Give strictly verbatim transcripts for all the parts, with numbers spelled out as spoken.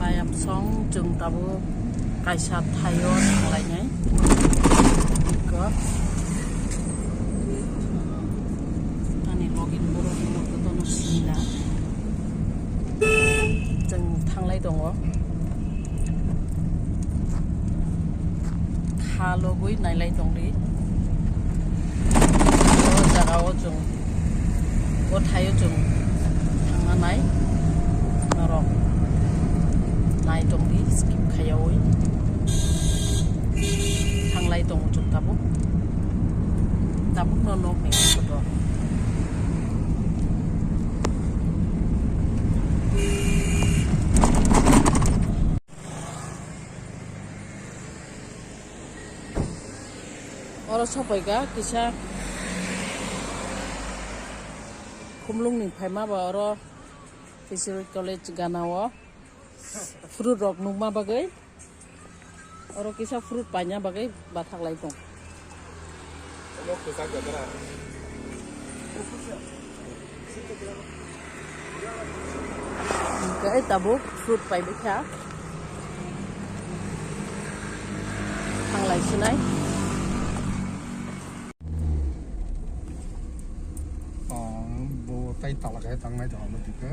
Ayam song chwng tabuk kaisa thaio thanglainai. Iko ani login borok ni motto tono sinina. Chwng thanglai tongo. Kha logwi nailai tongdi. O jagao chwng, o thaio chwng thangna nai. Norok nai tongdi, skip khaiyawi. Thanglai tongo chwng tabuk. Tabukno nok ni photo. Oro sopaikha kisa khumlung ni phaima ba oro Fishery College gana o fruit rok nukma bagwi, oro kisa fruit paina bagwi bathak lai tong. Hingke tabuk fruit paibai kha. Thanglai sinai. Oh, bo tai tala khe tangnai tong dikhe.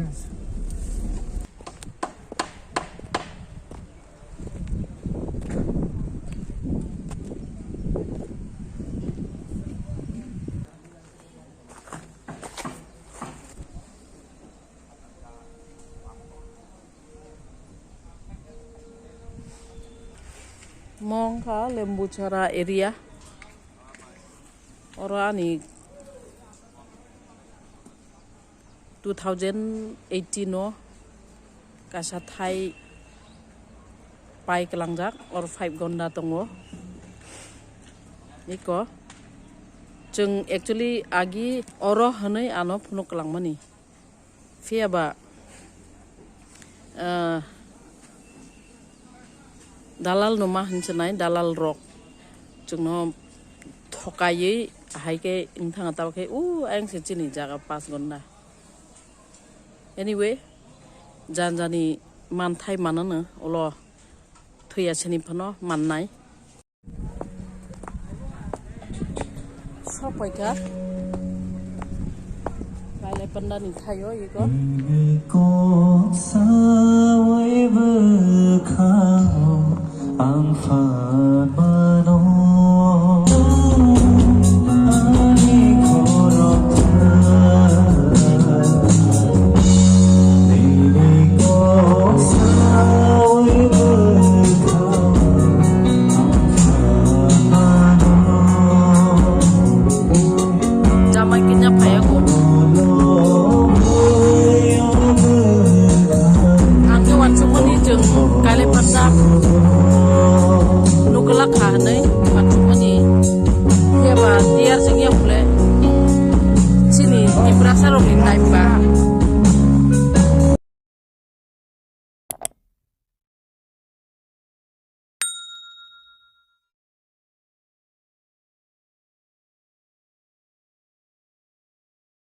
Mo wngkha Lembuchara area. Oro ani two thousand eighteen o kaisa thai pai kwlangjak, oro five gonda tongo. Iko chwng actually agi oro hwnwi ano phunuk kwlangmani. Phiya ba, ah, dalal no ma hinwi swnai, dalal rok chwngno thokaiwi hai khe wngthang tabo khe u ayang se chini jaga pas gonda. Anyway, jan jani manthai manano ulo thwiya sini phano mannai. Sopaikha Kailai Panda ni thaio iko. Kok sawi bwkha ang phan mano. Ani khorok nini kok sawi bwkha. Jamai kenya phaiya ko. Ang khe wansukmani chwng Kailai Panda nukla kha hwnwi wansukmani. Phiya ba tiyar chwng ya phule chini Tiprasa rokni time ba.